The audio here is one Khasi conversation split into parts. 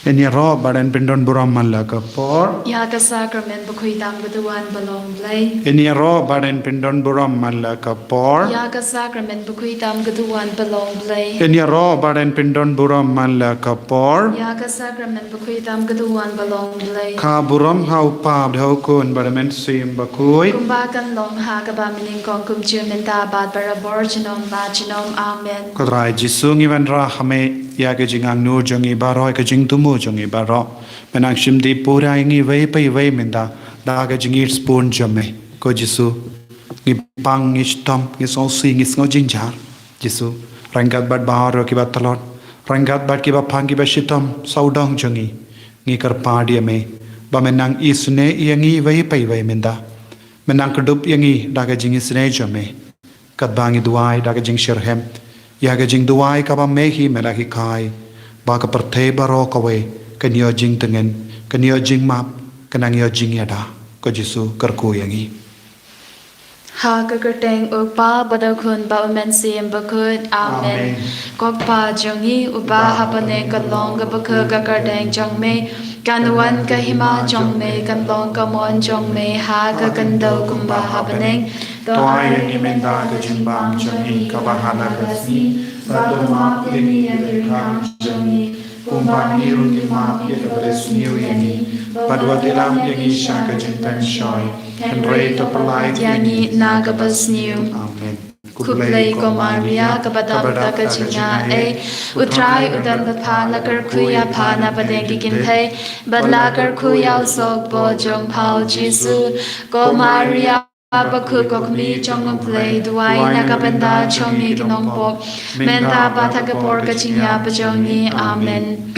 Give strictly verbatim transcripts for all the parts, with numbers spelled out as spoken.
Ngin ïaroh bad ngin pyndon burom man la ka por. Ïa ka sakramen bakhuid tam ka duwan ba long Blei. Ngin ïaroh bad ngin pyndon burom man la ka por. Ïa ka sakramen bakhuid tam ka duwan ba long Blei. Ngin ïaroh bad ngin pyndon burom man la ka por. Ïa ka sakramen bakhuid tam ka duwan ba long Blei. Ka burom ha u Kpa bad ha u Khun bad ha u Mynsiem Bakhuid. Kumba kan long ha kaba mynnyngkong kumjuh mynta bad barabor junom la junom. Amen. Ko Trai Jisu, ngi wanrah ha me ïa ka jingangnud jong ngi baroh, ka jingthmu jong ngi baroh. Me nang shim dih pura ïa ngi iwei pa iwei mynta da ka jingïeit spun jong me. Ko Jisu, ngi pang, ngi shitom, ngi sngewsih, ngi sngewjynjar. Jisu, ryngkat bad baroh kiba tlot, ryngkat bad kiba pang, kiba shitom sawdong jong ngi, ngi kyrpad ïa me ba me nang isynei ïa ngi iwei pa iwei mynta. Me nang kdup ïa ngi da ka jingisynei jong me. Katba ngi duwai da ka jingshitrhem ïa ka jingduwai kaba me hi me la hikai, ba ka pyrthei baroh kawei kan ïoh jingtngen, kan ïoh jingmap, kan nang ïoh jingïada. Ko Jisu, kyrkhu ïa ngi. Ha ka kyrteng u Kpa bad u Khun bad u Mynsiem Bakhuid. Amen. Amen. Ko Kpa jong ngi uba ha bneng, kan long kaba khuid ka kyrteng jong me, kan wan ka hima jong me, kan long ka mon jong me ha ka khyndew kumba ha bneng. To ai ïa ngi mynta ka jingbam jong ngi kaba ha la ka sngi, bad to map ïa ngi ïa ki kam jong ngi, kumba ngi ruh ngi map ïa kiba la sniew ïa ngi. Bad wat ïalam ïa ngi sha ka jingpynshoi, hynrei to pyllait ïa ngi na kaba sniew. Amen. Khublei ko Maria, kaba dap da ka jingaiei, u Trai u don bad pha. La kyrkhu ïa pha na pdeng ki kynthei, bad la kyrkhu ïa u sohbor jong pha u Jisu. Ko Maria bakhuid, ko Kmie jong u Blei, duwai na ka bynta jong ngi ki nongpop, mynta bad ha ka por ka jingïap jong ngi. Amen.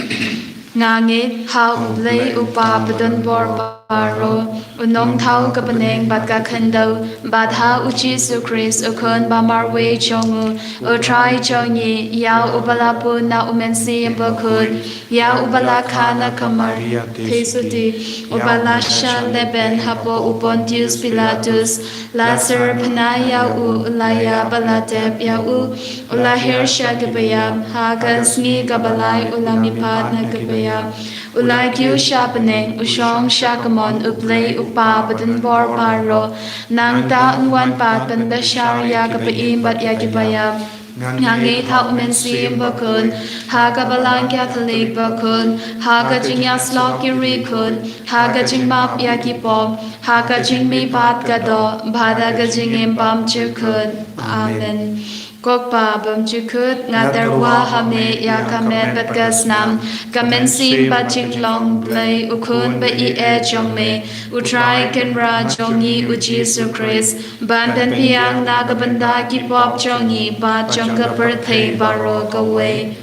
Nga ngeit ha u Blei u Kpa badonbor baroh, u nongthaw ka bneng bad ka khyndew, bad ha u Jisu Khrist u Khun ba marwei jong u, u Trai jong ngi, ïa uba la bun na u Mynsiem Bakhuid, ïa uba la kha na ka Maria Theisotti, uba la shah lehbeiñ hapoh u Pontius Pilatus, la syrphna ïa u, u la ïap bad la tep ïa u, u la hiar sha kiba ïap, ha ka sngi kaba lai u la mihpat na kiba ïap, u la kiew sha bneng, u shong sha kamon u Blei u Kpa badonbor baroh. Nangta un wan pat ban bishar ïa kiba im bad ïa kiba ïap. Nga ngeit ha u Mynsiem Bakhuid, ha ka Balang Katholik bakhuid, ha ka jingïasyllok ki riewkhuid, ha ka jingmap ïa ki pop, ha ka jingmihpat ka doh, bad ha ka jingim bymjukut. Amen. Ko Kpa bymjukut, nga tyrwa ha me ïa ka met bad ka snam, ka mynsiem bad jinglong Blei u Khun ba ïeit jong me, u Trai Kynrad jong ngi u Jisu Khrist, ban pynbiang na ka bynta ki pop jong ngi bad jong ka pyrthei baroh kawei.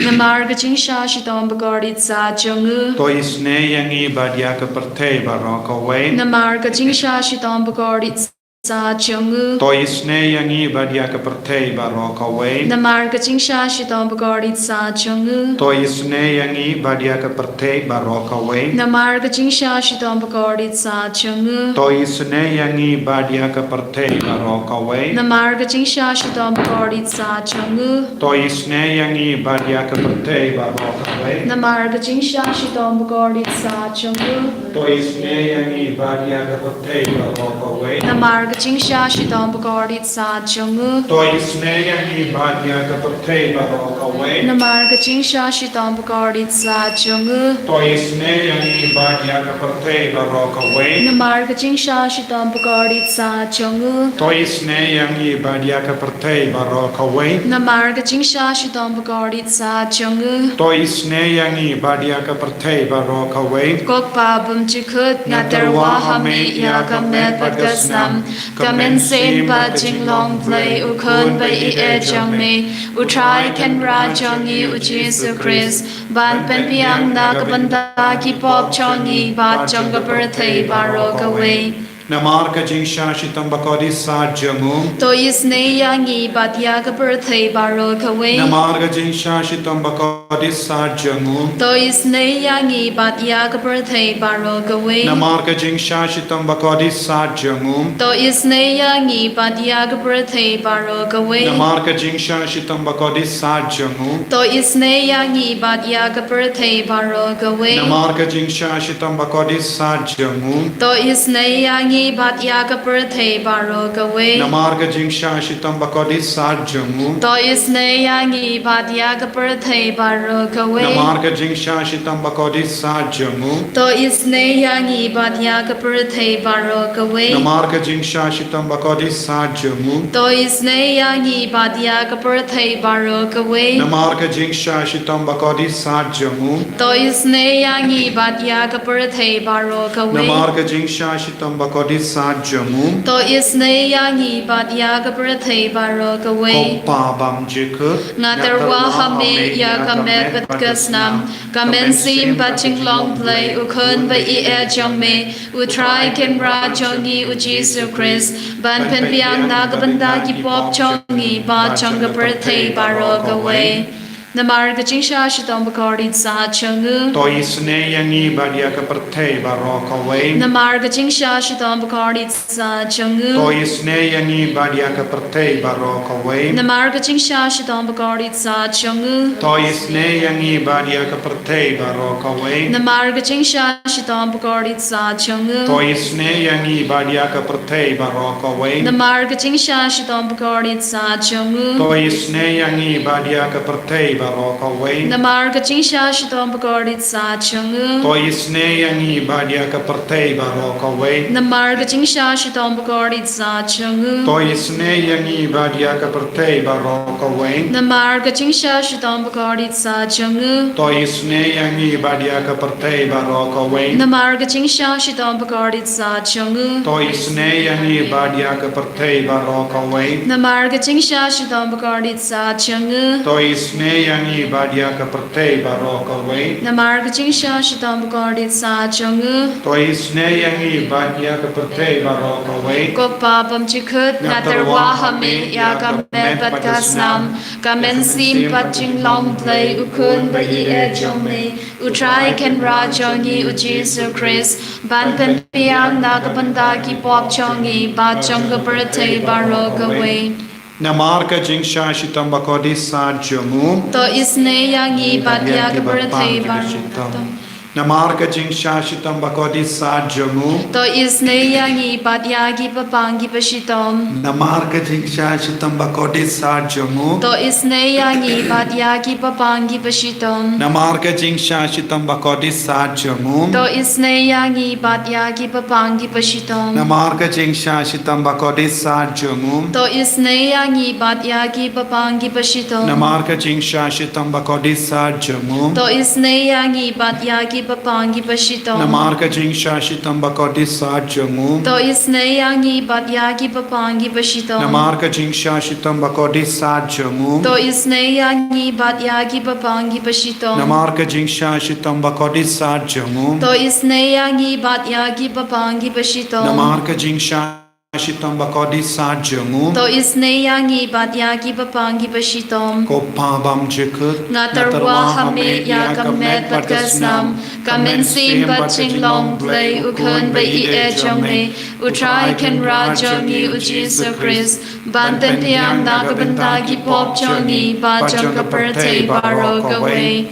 Namar ka jingshah shitom bakordit sah jong u. To isynei ïa ngi bad ïa ka pyrthei baroh kawei. Namar ka jingshah shitom bakordit sah jong u. To isynei ïa ngi bad ïa ka pyrthei baroh kawei. Namar ka jingshah shitom bakordit sah jong u. To isynei ïa ngi bad ïa ka pyrthei baroh kawei. Namar ka jingshah shitom bakordit sah jong u. To isynei ïa ngi bad ïa ka pyrthei baroh kawei. Namar ka jingshah shitom bakordit sah jong u. To isynei ïa ngi bad ïa ka pyrthei baroh kawei. Namar ka jingshah shitom bakordit sah jong u. To isynei ïa ngi bad ïa ka pyrthei baroh kawei. Namar ka jingshah shitom bakordit sah jong u. To isynei ïa ngi bad ïa ka pyrthei baroh kawei. Namar ka jingshah shitom bakordit sah jong u. To isynei ïa ngi bad ïa ka pyrthei baroh kawei. Namar ka jingshah shitom bakordit sah jong u. To isynei ïa ngi bad ïa ka pyrthei baroh kawei. Namar ka jingshah shitom bakordit sah jong u. To isynei ïa ngi bad ïa ka pyrthei baroh kawei. Ko Kpa bymjukut, nga tyrwa ha me ïa ka met bad ka snam, ka mynsiem bad jinglong Blei u Khun ba ïeit jong me, u Trai Kynrad jong ngi u Jisu Khrist, ban pynbiang na ka bynta ki pop jong ngi bad jong ka pyrthei baroh kawei. Namar ka jingshah shitom bakordit sat jong u. To isynei ïa ngi bad ïa ka pyrthei baroh kawei. Namar ka jingshah shitom bakordit sat jong u. To isynei ïa ngi bad ïa ka pyrthei baroh kawei. Namar ka jingshah shitom bakordit sat jong u. To isynei ïa ngi bad ïa ka pyrthei baroh kawei. Namar ka jingshah shitom bakordit sat jong u. To isynei ïa ngi bad ïa ka pyrthei baroh kawei. Namar ka jingshah shitom bakordit sat jong u. To isynei ïa ngi bad ïa ka pyrthei baroh kawei. Namar ka jingshah shitom bakordit sat jong u. To isynei ïa ngi bad ïa ka pyrthei baroh kawei. Namar ka jingshah shitom bakordit sat jong u. To isynei ïa ngi bad ïa ka pyrthei baroh kawei. Namar ka jingshah shitom bakordit sat jong u. To isynei ïa ngi bad ïa ka pyrthei baroh kawei. Namar ka jingshah shitom bakordit sat jong u. To isynei ïa ngi bad ïa ka pyrthei baroh kawei. Namar ka jingshah shitom bakordit sat jong u. To isynei ïa ngi bad ïa ka pyrthei baroh kawei. Ko Pa bymjukut. Nga tyrwa ha me ïa ka met bad ka snam. Ka mynsiem bad jinglong Blei, U Khun ba ïeit jong me, U Trai Kynrad jong ngi U Jisu Khrist, ban pynbiang na ka bynta ki pop jong ngi bad jong ka pyrthei baroh kawei. Namar ka jingshah shitom bakordit sat jong u. To isynei ïa ngi bad ïa ka pyrthei baroh kawei. Namar ka jingshah shitom bakordit sat jong u. To isynei ïa ngi bad ïa ka pyrthei baroh kawei. Namar ka jingshah shitom bakordit sat jong u. To isynei ïa ngi bad ïa ka pyrthei baroh kawei. Namar ka jingshah shitom bakordit sat jong u. To isynei ïa ngi bad ïa ka pyrthei baroh kawei. Namar ka jingshah shitom bakordit sat jong u. To isynei ïa ngi bad ïa ka pyrthei baroh kawei. Namar ka jingshah shitom bakordit sat jong u. To isynei ïa ngi bad ïa ka pyrthei baroh kawei. Namar ka jingshah shitom bakordit sat jong u. To isynei ïa ngi bad ïa ka pyrthei baroh kawei. Namar ka jingshah shitom bakordit sat jong u. To isynei ïa ngi bad ïa ka pyrthei baroh kawei. Namar ka jingshah shitom bakordit sat jong u. To isynei ïa ngi bad ïa ka pyrthei baroh kawei. Namar ka jingshah shitom bakordit sat jong u. To isynei ïa ngi bad ïa ka pyrthei baroh kawei. Namar ka jingshah shitom bakordit sat jong u. To isynei ïa ngi bad ïa ka pyrthei baroh kawei. Ko Pa bymjukut, nga tyrwa ha me ïa ka met bad ka snam. Ka mynsiem bad jinglong Blei, U Khun ba ïeit jong me, U Trai Kynrad jong ngi U Jisu Khrist, ban pynbiang na ka bynta ki pop jong ngi bad jong ka pyrthei baroh kawei. Namar ka jingshah shitom bakordit sat jong u. To isynei ïa ngi bad ïa ka pyrthei baroh. Namar ka jingshah shitom bakordit sat jong u. To isynei ïa ngi bad ïa ki bapang ki bashitom. Namar ka jingshah shitom bakordit sat jong u. To isynei ïa ngi bad ïa ki bapang ki bashitom. Namar ka jingshah shitom bakordit sat jong u. To isynei ïa ngi bad ïa ki bapang ki bashitom. Namar ka jingshah shitom bakordit sat jong u. To isynei ïa ngi bad ïa ki bapang ki bashitom. Namar ka jingshah shitom bakordit sat jong u. To isynei ïa ngi bad ïa ki bapang ki bashitom. Namar ka jingshah shitom bakordit sat jong u. To isynei ïa ngi bad ïa ki bapang ki bashitom. Namar ka jingshah shitom bakordit sat jong u. To isynei ïa ngi bad ïa ki bapang ki bashitom. Namar ka jingshah shitom bakordit sat jong u. To isynei ïa ngi bad ïa ki bapang ki bashitom. Namar ka jingshah shitom bakordit sat jong u. To isynei ïa ngi bad ïa ki bapang ki bashitom. Ko Pa bymjukut, nga tyrwa ha me ïa ka met bad ka snam. Ka mynsiem bad jinglong Blei, U Khun ba ïeit jong me, U Trai Kynrad jong ngi U Jisu Khrist, ban pynbiang na ka bynta ki pop jong ngi bad jong ka pyrthei baroh kawei.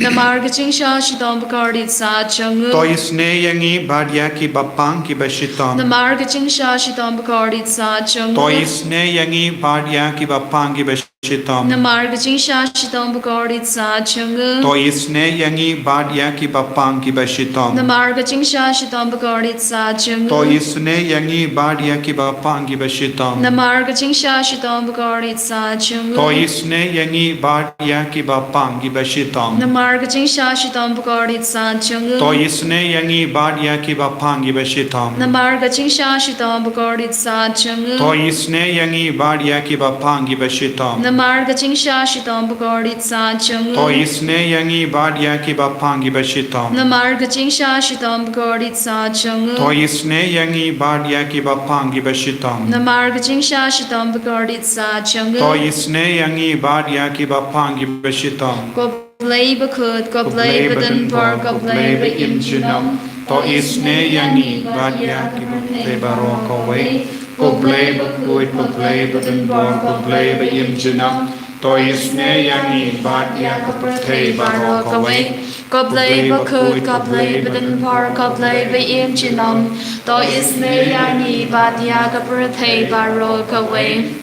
Namar ka jingshah shitom bakordit sat jong u. To isynei ïa ngi bad ïa ki bapang ki bashitom. Namar ka jingshah shitom bakordit sat jong u. To isynei ïa ngi bad ïa ki bapang ki bashitom. Namar ka jingshah shitom bakordit sat jong u. To isynei ïa ngi bad ïa ki bapang ki bashitom. Namar ka jingshah shitom bakordit sat jong u. To isynei ïa ngi bad ïa ki bapang ki bashitom. Namar ka jingshah shitom bakordit sat jong u. To isynei ïa ngi bad ïa ki bapang ki bashitom. Namar ka jingshah shitom bakordit sat jong u. To isynei ïa ngi bad ïa ki bapang ki bashitom. Namar ka jingshah shitom bakordit sat jong u. To isynei ïa ngi bad ïa ki bapang ki bashitom. Namar ka jingshah shitom bakordit sah jong u. To isynei ïa ngi bad ïa kiba pang kiba shitom. Namar ka jingshah shitom bakordit sah jong u. To isynei ïa ngi bad ïa kiba pang kiba shitom. Namar ka jingshah shitom bakordit sah jong u. To isynei ïa ngi bad ïa kiba pang kiba shitom. Ko Blei bakhuid, ko Blei badonbor, ko Blei ba im junom. To isynei ïa ngi bad ïa kiba pyrthei baroh kawei. Ko Blei bakhuid, ko Blei badonbor, ko Blei ba im junom. To isynei ïa ngi bad ïa ka pyrthei baroh kawei. Ko Blei bakhuid, ko Blei badonbor, ko Blei ba im junom. To isynei ïa ngi bad ïa ka pyrthei baroh kawei.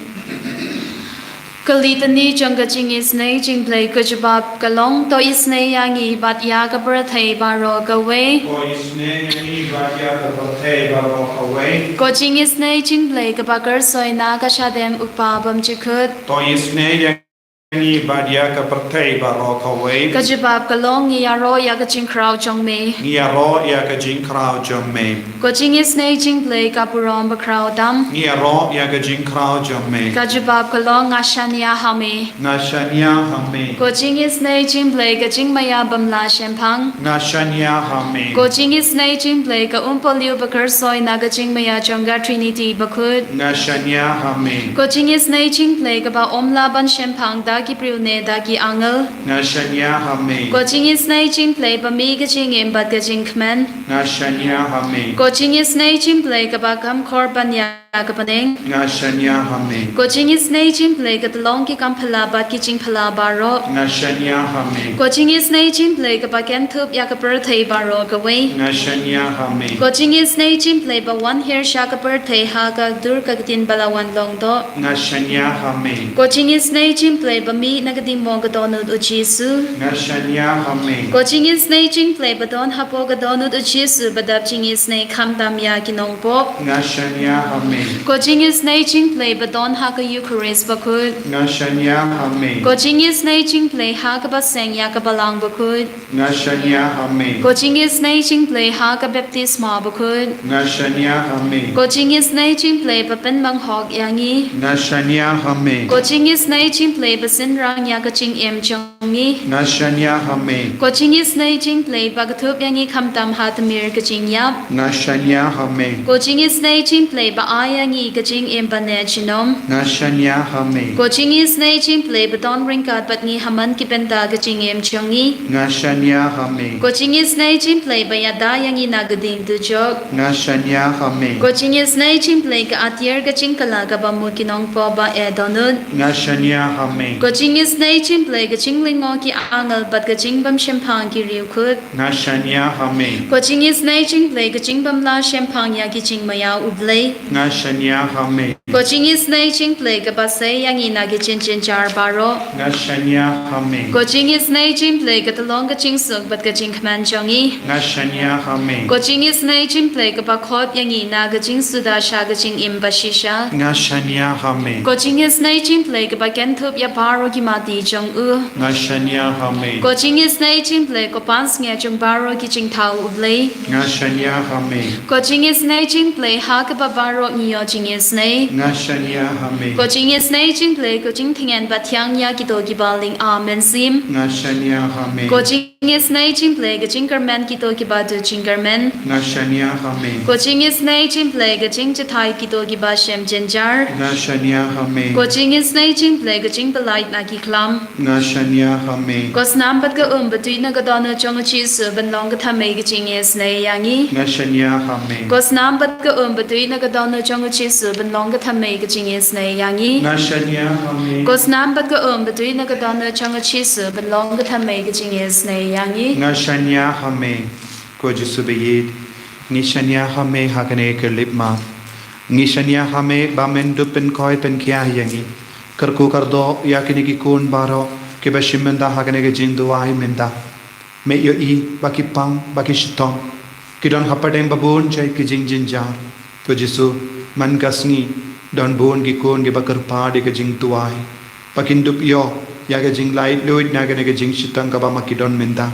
Ka litani jong ka jingisynei jong U Blei ka jubab ka long, to isynei ïa ngi bad ïa ka pyrthei baroh kawei. Ko isynei ïa ngi bad ïa ka pyrthei baroh kawei. Ko jingisynei jong U Blei kaba kyrsoi na ka shadem u Kpa bymjukut. To isynei ïa ngi bad ïa ka pyrthei baroh kawei. Ka jubab ka long, ngi ïaroh ïa ka jingkhraw jong me. Ngi ïaroh ïa ka jingkhraw jong me. Ko jingisynei jong U Blei ka burom bakhraw tam. Ngi ïaroh ïa ka jingkhraw jong me. Ka jubab ka long, nga shaniah ha me. Nga shaniah ha me. Ko jingisynei jong U Blei ka jingmaïa bym lah shemphang. Nga shaniah ha me. Ko jingisynei jong U Blei ka umpohliew ba kyrsoi na ka jingmaïa jong ka Trinity bakhuid. Nga shaniah ha me. Ko jingisynei jong U Blei kaba ym lah ban shemphang da ki briew ne da ki angel. Nga shaniah ha me. Ko jingisynei jong U Blei ba mih ka jingim bad ka jingkmen. Nga shaniah ha me. Ko jingisynei jong U Blei kaba kham khor ban ïa ka bneng. Nga shaniah ha me. Ko jingisynei jong U Blei ka tyllong ki kam phylla bad ki jingphylla baroh. Nga shaniah ha me. Ko jingisynei jong U Blei kaba kynthup ïa ka pyrthei baroh kawei. Nga shaniah ha me. Ko jingisynei jong U Blei ba wan hiar sha ka pyrthei ha ka dur ka ktien ba la wan long doh. Nga shaniah ha me. Ko jingisynei jong U Blei ba mih na ka ding mo ka dohnud u Jisu. Nga shaniah ha me. Ko jingisynei jong U Blei ba don hapoh ka dohnud u Jisu ba dap jingisynei khamtam ïa ki nongpop. Nga shaniah ha me. Ko jingisynei jong U Blei ba don ha ka Eukharist bakhuid. Nga shaniah ha me. Ko jingisynei jong U Blei ha kaba seng ïa ka balang bakhuid. Nga shaniah ha me. Ko jingisynei jong U Blei ha ka baptisma bakhuid. Nga shaniah ha me. Ko jingisynei jong U Blei ba pynbang hok ïa ngi. Nga shaniah ha me. Ko jingisynei jong U Blei ba synrang ïa ka jingim jong ngi. Nga shaniah ha me. Ko jingisynei jong U Blei ba kynthup ïa ngi khamtam ha tmier ka jingïap. Nga shaniah ha me. Ko jingisynei jong U Blei ba ai ïa ngi ka jingim ba neh junom. Nga shaniah ha me. Ko jingisynei jong U Blei ba don ryngkat bad ngi ha man ki bynta ka jingim jong ngi. Nga shaniah ha me. Ko jingisynei jong U Blei ba ïada ïa ngi na ka ding dujok. Nga shaniah ha me. Ko jingisynei jong U Blei ka atiar ka jingkylla kaba mut ki nongpop ba eh dohnud. Nga shaniah ha me. Ko jingisynei jong U Blei ka jinglyngngoh ki angel bad ka jingbymshemphang ki riewkhuid. Nga shaniah ha me. Ko jingisynei jong U Blei ka jingbymlah shemphang ïa ki jingmaïa U Blei. Nga shaniah ha me. Ko jingisynei jong U Blei kaba sei ïa ngi na ki jingjynjar baroh. Nga shaniah ha me. Ko jingisynei jong U Blei ka tyllong ka jingsuk bad ka jingkmen jong ngi. Nga shaniah ha me. Ko jingisynei jong U Blei kaba khot ïa ngi na ka jingsuda sha ka jingim bashisha. Nga shaniah ha me. Ko jingisynei jong U Blei kaba kynthup ïa baroh ki mati jong u. Nga shaniah ha me. Ko jingisynei jong U Blei ko pansngiat jong baroh ki jingthaw U Blei. Nga shaniah ha me. Ko jingisynei jong U Blei ha kaba baroh ngi ïoh jingisynei. Nga shaniah ha me. Ko jingisynei jong U Blei ko jingtngen ba thiang ïa kito kiba lyngba mynsiem. Nga shaniah ha me. Ko jingisynei jong U Blei ka jingkyrmen kito kiba duh jingkyrmen. Nga shaniah ha me. Ko jingisynei jong U Blei ka jingjahthait kito kiba shem jynjar. Nga shaniah ha me. Ko jingisynei jong U Blei ka jingpyllait na ki khlam. Nga shaniah ha me. Ko snam bad ka um ba tuid na ka dohnud jong u Jisu ban long ka thymmei ka jingisynei ïa ngi. Nga shaniah ha me. Ko snam bad ka um ba tuid na ka dohnud jong u Jisu ban long ka thymmei ka jingisynei ïa ngi. Nga shaniah ha me. Ko snam bad ka um ba tuid na ka dohnud jong u Jisu ban long ka thymmei ka jingisynei ïa ngi. Nga shaniah ha me. Ko Jisu ba ïeit, ngi shaniah ha me ha kane ka lip ma. Ngi shaniah ha me ba men dup pynkhoit pynkhiah ïa ngi. Kyrkhu kyrdoh ïa kine ki khun baroh kiba shim bynta ha kane ka jingduwai mynta. Me ïohi ba ki pang, ba ki shitom. Ki don hapdeng ba bun jait ki jingjynjar. To Jisu, man ka sngi don bun ki khun kiba kyrpad ïa ka jingduwai. Ba kin dup ïoh ïa ka jinglaitluid na kane ka jingshitom kaba ma ki don mynta.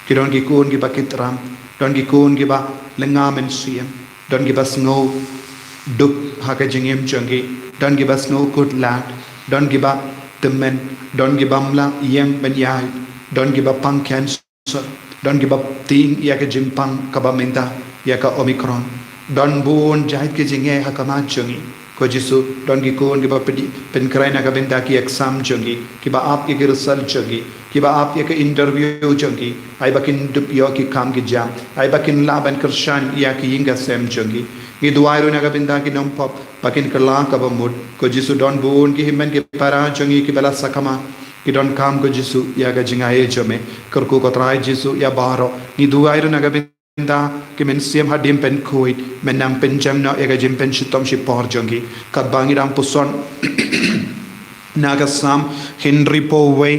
Ki don ki khun kiba kit ram, don ki khun kiba lynga mynsiem, don kiba sngew duk ha ka jingim jong ki, don kiba sngew kut lad, don kiba tymmen, don ki bym lah ïeng ban ïaid, don ki ba pang cancer, don ki ba tieng ïa ka jingpang kaba mynta, ïa ka Omicron. Don bun jait ki jingeh ha khmat jong ngi. Ko Jisu, don ki khun ki ba pyn-, pynkhreh na ka bynta ki exam jong ki, ki ba ap ïa ki result jong ki, ki ba ap ïa ka interview jong ki. Ai ba kin dup ïoh ki kam ki jam, ai ba kin lah ban kyrshan ïa ki ïing ki sem jong ki. Ngi duwai ruh na ka bynta ki nongpop, ba kin kylla kaba mut. Ko Jisu, don bun ki hynmen ki para jong ngi ki ba la sakma, ki donkam ko Jisu ïa ka jingai jong me. Kyrkhu ko Trai Jisu ïa baroh. Ngi duwai ruh na ka bynta ki mynsiem hadien pynkhuid, men nang pynjem noh ïa ka jingpynshitom shipor jong ki. Katba ngi dang puson na ka Salm hynriewphew wei,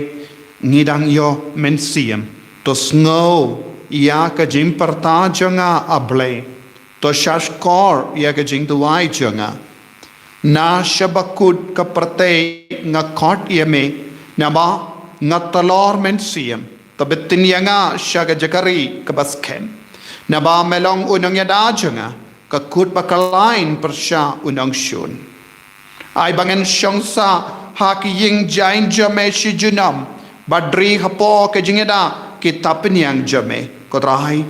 ngi dang ïoh mynsiem. To sngew ïa ka jingpyrta jong nga, A Blei. To shahshkor ïa ka jingduwai jong nga. Na sha bakut ka pyrthei nga khot ïa me, naba nga tlor mynsiem. To btin ïa nga sha ka jaka ri kaba skhem. Naba me long u nongïada jong nga, ka kut bakhlaiñ pyrshah u nongshun. Ai ba ngan shong sah ha ki ïing jaiñ jong me shi junom, bad ri hapoh ka jingïada ki tapynïeng jong me. Ko Trai,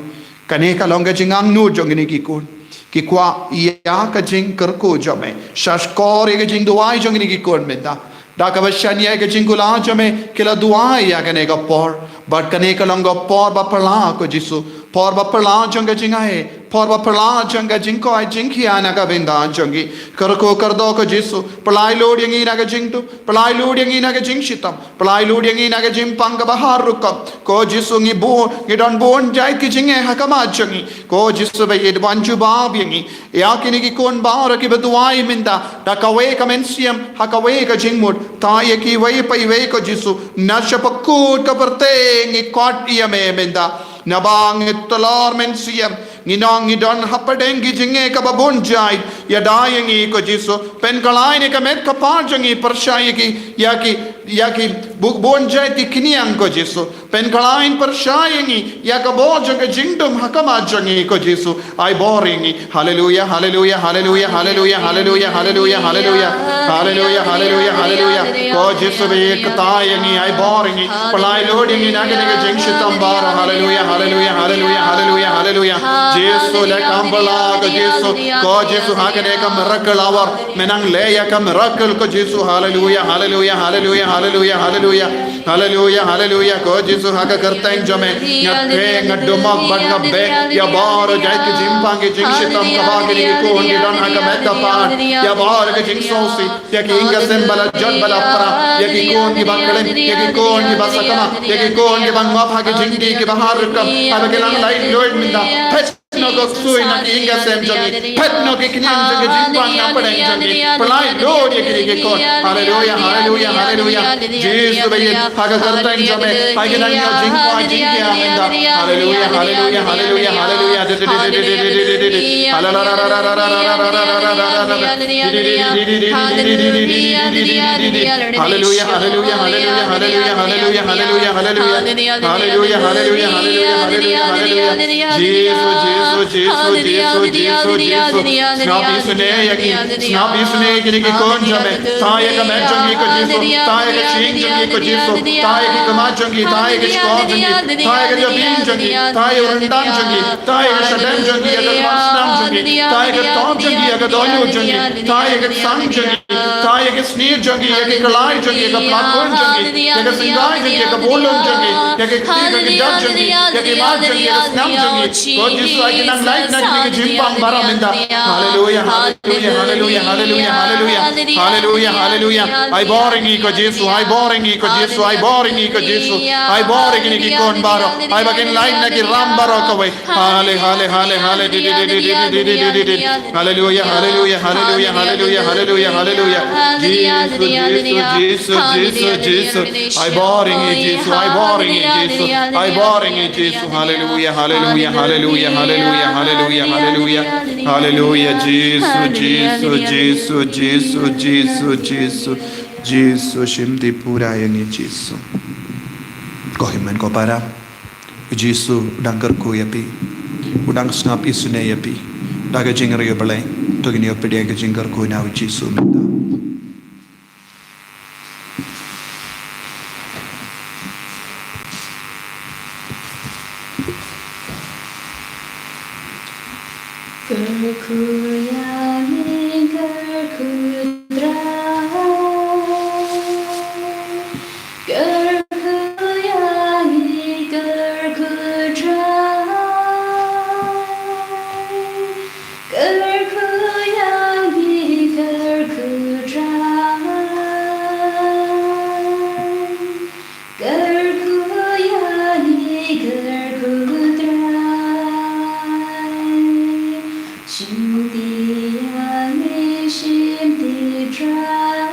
kane ka long ka jingangnud jong kine ki khun. Ki kwah ïa ka jingkyrkhu jong me. Shahshkor ïa ka jingduwai jong kine ki khun mynta. Da kaba shaniah ïa ka jingkular jong me, ki la duwai ïa kane ka por. Bad kane ka long ka por ba phylla ko Jisu. Por ba phylla jong ka jingai. Por ba phylla jong ka jingkoit jingkhiah na ka bynta jong ki. Kyrkhu kyrdoh ko Jisu. Pynlait lut ïa ngi na ka jingduh. Pynlait lut ïa ngi na ka jingshitom. Pynlait lut ïa ngi na ka jingpang kaba har rukom. Ko Jisu, ngi bun, ngi don bun jait ki jingeh ha khmat jong ngi. Ko Jisu ba ïeit, wan jubab ïa ngi. Ïa kine ki khun baroh ki ba duwai mynta, da kawei ka mynsiem, ha kawei ka jingmut. Thaw ïa ki iwei pa iwei ko Jisu. Na sha bakut ka pyrthei ngi khot ïa me mynta. Naba ngi tlor mynsiem. Ngi nong ngi don hapdeng ki jingeh kaba bun jait. Ïada ïa ngi ko Jisu. Pynkhlaiñ ïa ka met ka phad jong ngi pyrshah ïa ki, ïa ki, ïa ki bun, bun jait ki khñiang ko Jisu. Pynkhlaiñ pyrshah ïa ngi ïa ka bor jong ka jingdum ha khmat jong ngi ko Jisu. Ai bor ïa ngi. Haleluya, haleluya, haleluya, haleluya, haleluya, haleluya, haleluya. Haleluya, haleluya, haleluya. Ko Jisu ba ïeit, kata ïa ngi, ai bor ïa ngi. Pynlait lut ïa ngi na kane ka jingshitom baroh. Haleluya, haleluya, haleluya, haleluya, haleluya. Jisu leh kam phylla ko Jisu. Ko Jisu ha kane ka miracle hour. Me nang leh ïa ka miracle ko Jisu. Haleluya, haleluya, haleluya, haleluya, haleluya. Haleluya, haleluya. Ko Jisu ha ka kyrteng jong me. Nga theh, nga dumok bad nga beh ïa baroh jait ki jingpang ki jingshitom kaba kine ki khun ki don ha ka met ka phad. Ïa baroh ki jingsngewsih. Ïa ki ïing ki sem ba la jot ba la pra. Ïa ki khun ki ba khlem. Ïa ki khun ki ba sakma. Ïa ki khun ki ba ngop ha ki jingdih ki ba har rukom. Haba ki la lait lut mynta. Phet noh ka ksuid na ki ïing ki sem jong ngi. Phet noh ki khñiang jong ki jingpang na pdeng jong ngi. Pynlait lut ïa kine ki khun. Haleluya, haleluya, haleluya. Jisu ba ïeit, ha ka kyrteng jong me. Ai ki nang ïoh jingkwah jingkhiah mynta. Haleluya, haleluya, haleluya, haleluya. Haleluya, haleluya, haleluya, haleluya, haleluya, haleluya, haleluya. Haleluya, haleluya, haleluya, haleluya, haleluya. Jisu, Jisu, Jisu, Jisu, Jisu, Jisu. Sngap isynei ïa ki, sngap isynei ïa kine ki khun jong me. Thaw ïa ka met jong ki ko Jisu. Thaw ïa ka shyieng jong ki ko Jisu. Thaw ïa ki khmat jong ki, thaw ïa ki shkor jong ki, thaw ïa ka jabieng jong ki, thaw ïa u ryndang jong ki, thaw ïa ka shadem jong ki, ïa ka khmat snam jong ki, thaw ïa ka tom jong ki, ïa ka dohnud jong ki, thaw ïa ka sang jong ki. Thaw ïa ki snier jong ki, ïa ki khlaiñ jong ki, ïa ka platform jong ki, ïa ka sengdai jong ki, ïa ka bulung jong ki, ïa ki kti ka kjat jong ki, ïa ki mat jong ki, ïa ka snam jong ki. Ko Jisu, ai ki nang lait na kine ki jingpang baroh mynta. Haleluya, haleluya, haleluya, haleluya, haleluya. Haleluya, haleluya. Ai bor ïa ngi ko Jisu, ai bor ïa ngi ko Jisu, ai bor ïa ngi ko Jisu. Ai bor ïa kine ki khun baroh. Ai ba kin lait na ki ram baroh kawei. Hale, hale, hale, hale, di, di, di. Haleluya, haleluya, haleluya, haleluya, haleluya, haleluya. Jisu, Jisu, Jisu, Jisu. Ai bor ïa ngi Jisu, ai bor ïa ngi Jisu. Ai bor ïa ngi Jisu. Haleluya, haleluya, haleluya, haleluya, haleluya, haleluya. Haleluya, Jisu, Jisu, Jisu, Jisu, Jisu, Jisu. Jisu shim ti pura ïa ngi Jisu. Ko hynmen ko para. U Jisu u dang kyrkhu ïa phi. U dang sngap isynei ïa phi. Da ka jingriewblei. To ngin ïa pdiang ka jingkyrkhu na u Jisu mynta. Kyrkhu ïa ngi, kyrkhu Trai. Kyrkhu ïa ngi, kyrkhu Trai. Kyrkhu ïa ngi, kyrkhu Trai. Kyrkhu ïa ngi, kyrkhu Trai. Shimti ïa ngi, shimti Trai.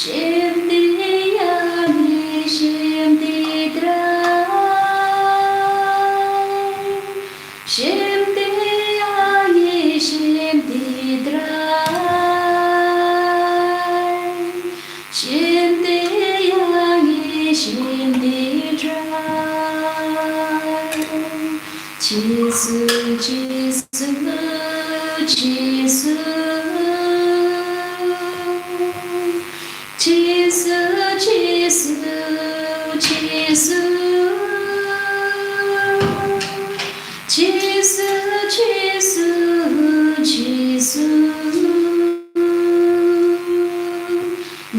Shimti ïa ngi, shimti Trai. Shimti ïa ngi, shimti Trai. Shimti ïa ngi, shimti Trai. Jisu, Jisu, Jisu. Jisu, Jisu, Jisu. Jisu, Jisu, Jisu.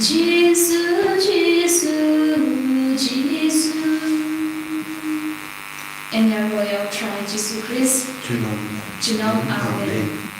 Jisu, Jisu, Jisu. Ïa ngi ruh ïa u Trai Jisu Khrist. Junom. Junom. Amen. Amen.